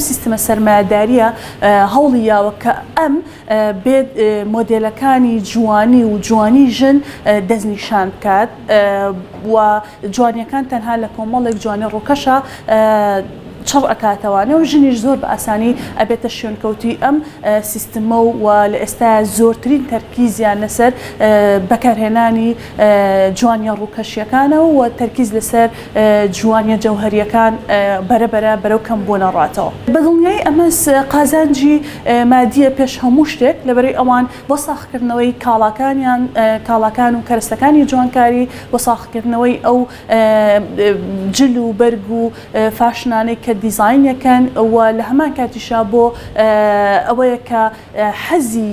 ئەم سیستمە سەرمایەداریە هەوڵی یاوە کە ئەم بێت مۆدێلەکانی جوانی و جوانی ژن دەستنیشان بکات و جوانیەکان تەنها لە کۆمەڵێک جوانی ڕووکەشە چڕ ئەکاتەوانێ و ژنیش زۆر بە ئاسانی ئەبێتە شوێنکەوتووی ئەم سیستمە و لە ئێستایا زۆرترین تەرکیزیان لەسەر بەکارهێنانی جوانیە ڕووکەشیەکانە و تەرکیز لەسەر جوانیە جەوهەریەکان بەرە بەرە بەرەو کەم بوون ئەڕاتەوە. بە دڵنیایی ئەمە قازانجی مادیە پێش هەموو شتێک لەبەرەی ئەوان بۆ ساغکردنەوەی کاڵاکانیان کاڵاکان و کەرەستەکانی جوانکاری بۆ ساغکردنەوەی ئەو جل و بەرگ و فاشنانەی کە دیزاینەکەن و لە هەمان کاتیشا بۆ ئەوەیە کە حەزی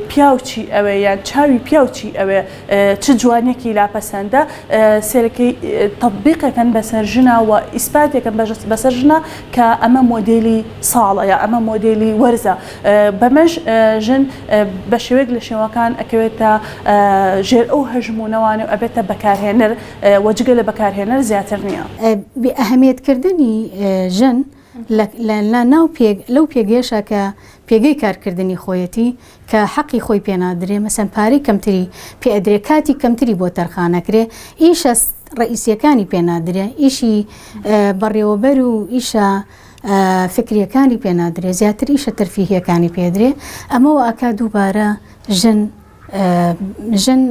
پیاو چی ئەوێ یان چاوی پیاو چی ئەوێ چ جوانیەکی لا پەسەندە سێرەکەی تەتبیقەکەن بەسەر ژنا و ئیسپاتێکەن بەسەر ژنا کە ئەمە مۆدێلی ساڵە یا ئەمە مۆدێلی وەرزە بەمەش ژن بە شێوەیەک لە شێوەکان ئەکەوێتە ژێر ئەو هەژموونەوانە و ئەبێتە بەکارهێنەر و جگە لە بەکارهێنەر زیاتر نییە. بێ ئەهمیەتکردنی ژن لە ناو لەو پێگەیەشا کە پێگەی کارکردنی خۆیەتی کە حەقی خۆی پێ نادرێ مەسەن پارەی کەمتری پێ ئەدرێ کاتی کەمتری بۆ تەرخان ئەکرێ ئیشە ڕەئیسیەکانی پێ نادرێ ئیشی بەڕێوەبەر و ئیشە فکریەکانی پێ نادرێ زیاتر ئیشە تەرفیهیەکانی پێ درێ ئەمە وا ئەکا دووبارە ژن ژن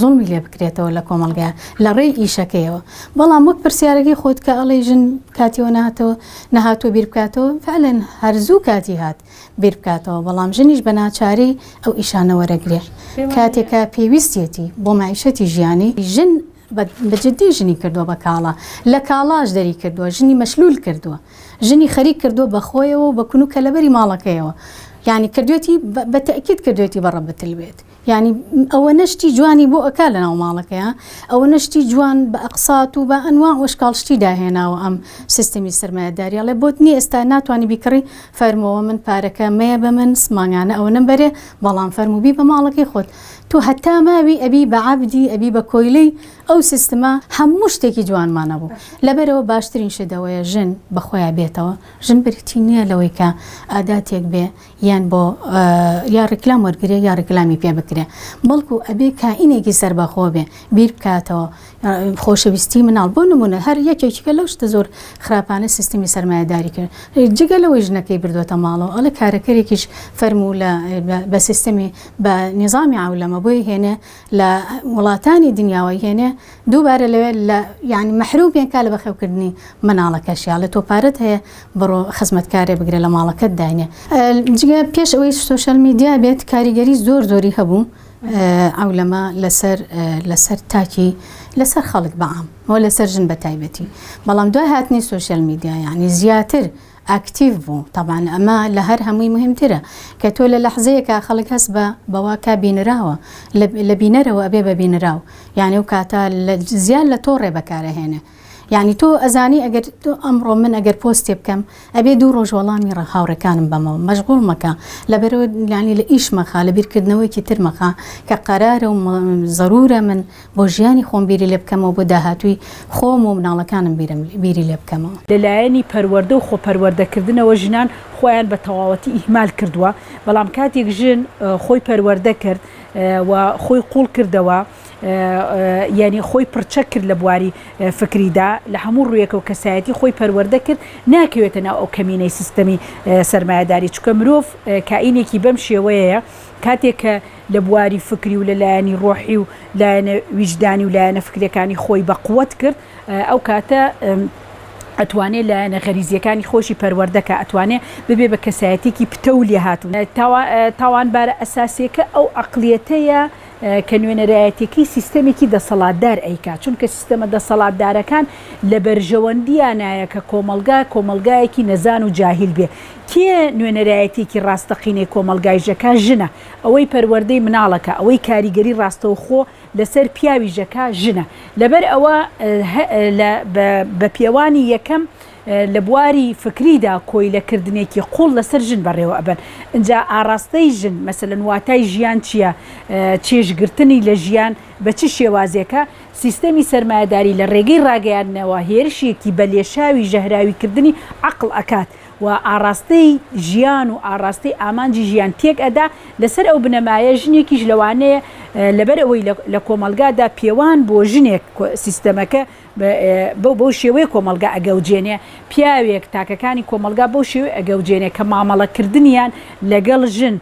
زوڵمی لێ بکرێتەوە لە کۆمەڵگا لە ڕێی ئیشەکەیەوە بەڵام وەک پرسیارەکەی خۆت کە ئەڵێی ژن کاتیەوە نهاتەوە نەهاتووە بیر بکاتەوە فعلەن هەر زوو کاتی هات بیر بکاتەوە بەڵام ژنیش بە ناچاری ئەو ئیشانە وەرەگرێ کاتێکە پێویستیەتی بۆ مایشەتی ژیانی ژن بە جدی ژنی کردووە بە کاڵا لە کاڵاش دەری کردووە ژنی مەشلول کردووە ژنی خەریک کردووە بە خۆیەوە و بە کون و کەلەبەری ماڵەکەیەوە یانی کردوێتی بە تەئکید کردوێتی بە ڕەبت البێت یانی ئەوەنە شتی جوانی بۆ ئەکا لە ناو ماڵەکەیا ئەوەنە شتی جوان بە ئەقسات و بە ئەنواع و ئەشکاڵ شتی داهێناوە ئەم سیستمی سەرمایەداری ئەڵێ بۆت نییە ئێستا ناتوانی بیکڕی فەرمووە من پارەکە مەیە بە من مانگانە ئەوەنەم بەرێ بەڵام فەرموو بی بە ماڵەکەی خۆت تۆ هەتا ماوی ئەبی بە عەبدی ئەبی بە کۆیلەی ئەو سیستمە هەموو شتێکی جوانمان هەبوو لەبەرئەوە باشترین شت ئەوەیە ژن بە خۆیا بێتەوە ژن بریتی نییە لەوەی کە ئاداتێک بێ یان بۆ یا ڕیکلام وەرگرێ یا ڕیکلامی پێ بکرێ بەڵکو ئەبێ کائینێکی سەربەخۆ بێ بیر بکاتەوە خۆشەویستی مناڵ بۆ نمونە هەر یەکێکیکە لەو شتە زۆر خراپانە سیستمی سەرمایەداری کرد جگە لەوەی ژنەکەی بردوێتە ماڵەوە ئەڵێ کارەکەرێکیش فەرموو لە بە سیستمی بە نیزامی عەولەمە بۆی هێنێ لە وڵاتانی دنیاوە هێنێ دووبارە لەوێ لە یانی مەحرومیان کا لە بەخێوکردنی مناڵەکەشی ئەڵێ تۆ پارەت هەیە بڕۆ خزمەتکارێ بگرە لە ماڵەکەت داینێ جگە پێش ئەوەی سۆشیال میدیا بێت کاریگەری زۆر زۆری هەبوو عەولەمە لەسەر لەسەر تاکی لەسەر خەڵک بەعام و لەسەر ژن بە تایبەتی بەڵام دوای هاتنی سۆشیال میدیا یعنی زیاتر ئاکتیڤ بوو تەبعەن ئەمە لە هەر هەمووی موهیمترە کە تۆ لە لەحزەیەکا خەڵک هەست بە بەوە کا بینراوە لە بینەرەوە ئەبێ بە بینراو یانی ئەو کاتە لە زیاد لە تۆ ڕێ بەکارەهێنێ یانی تۆ ئەزانی ئەگەر تۆ ئەمڕۆ من ئەگەر پۆستێ بکەم ئەبێ دوو ڕۆژ وەڵامی ڕە هاوڕێکانم بەمەوە مەشغوڵ مەکە لەبەرەوە یانی لە ئیش مەخا لە بیرکردنەوەیەکی تر مەخا کە قەرارە و زەرورە من بۆ ژیانی خۆم بیری لێ بکەمەوە بۆ داهاتووی خۆم و مناڵەکانم بیرم بیری لێ بکەمەوە. لە لایەنی پەروەردە و خۆپەروەردەکردنەوە ژنان خۆیان بە تەواوەتی ئیهمال کردووە، بەڵام کاتێک ژن خۆی پەروەردە کرد و خۆی قووڵ کردەوە یانی خۆی پڕچەک کرد لە بواری فکریدا لە هەموو ڕوویەکەوە کەسایەتی خۆی پەروەردە کرد ناکەوێتە ناو ئەو کەمینەی سیستەمی سەرمایەداری چونکە مرۆڤ کائینێکی بەم شێوەیەیە کاتێک کە لە بواری فکری و لە لایەنی ڕۆحی و لایەنە ویجدانی و لایەنە فکریەکانی خۆی بە قوت کرد ئەو کاتە ئەتوانێ لایەنە غەریزیەکانی خۆشی پەروەردە کا ئەتوانێ ببێ بە کەسایەتیەکی پتەو و لێهاتوو. تاوانبارە ئەساسیەکە ئەو عەقڵیەتەیە کە نوێنەرایەتیەکەی سیستەمێکی دەسەڵاتدار ئەیکا چونکە سیستەمە دەسەڵاتدارەکان لە بەرژەوەندیانایە کە کۆمەڵگا کۆمەڵگایەکی نەزان و جاهیل بێ کێ نوێنەرایەتیەکی ڕاستەقینەی کۆمەڵگای ژەکا ژنە ئەوەی پەروەردەی مناڵەکە ئەوەی کاریگەری ڕاستەوخۆ لەسەر پیاوی ژەکا ژنە لەبەر ئەوە لە بە پێوانی یەکەم لە بواری فکریدا کۆیلە کردنێکی قوڵ لەسەر ژن بەڕێوە ئەبەن ئینجا ئاڕاستەی ژن مەسەلەن واتای ژیان چیە چێژگرتنی لە ژیان بە چ شێوازێکە سیستەمی سەرمایەداری لە ڕێگەی ڕاگەیاندنەوە هێرشێکی بە لێشاوی ژەهراوی کردنی عەقڵ ئەکات. و ئاڕاستەی ژیان و ئاڕاستەی ئامانجی ژیان تێک ئەدا، لەسەر ئەو بنەمایە ژنێکیش لەوانەیە لەبەر ئەوەی لە کۆمەڵگادا پێوان بۆ ژنێک سیستەمەکە بەو بەو شێوەیە کۆمەڵگا ئەگەوجێنێ، پیاوێک تاکەکانی کۆمەڵگا بەو شێوەیە ئەگەوجێنێ کە مامەڵەکردنیان لەگەڵ ژن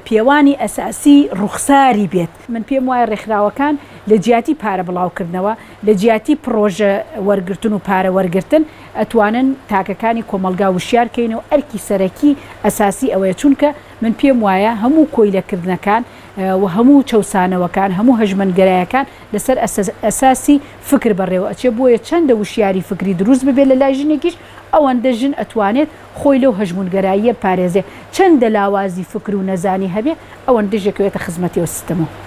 پێوانی ئەساسی ڕوخساری بێت. من پێم وایە ڕێکخراوەکان لە جیاتی پارە بڵاوکردنەوە، لە جیاتی پڕۆژە وەرگرتن و پارە وەرگرتن، ئەتوانن تاکەکانی کۆمەڵگا وشیار کەینەوە، ئەرکی سەرەکی ئەساسی ئەوەیە، چونکە من پێم وایە هەموو کۆیلەکردنەکان و هەموو چەوسانەوەکان، هەموو هەژمەنگەرایەکان لەسەر ئەساسی فکر بەڕێوە ئەچێ، بۆیە چەندە وشیاری فکری دروست ببێت لە لای ژنێکیش، ئەوەندە ژن ئەتوانێت خۆی لەو هەژموونگەراییە بپارێزێ، چەندە لاوازی فکر و نەزانی هەبێ، ئەوەندەش ئەکەوێتە خزمەتی ئەو سیستەمەوە.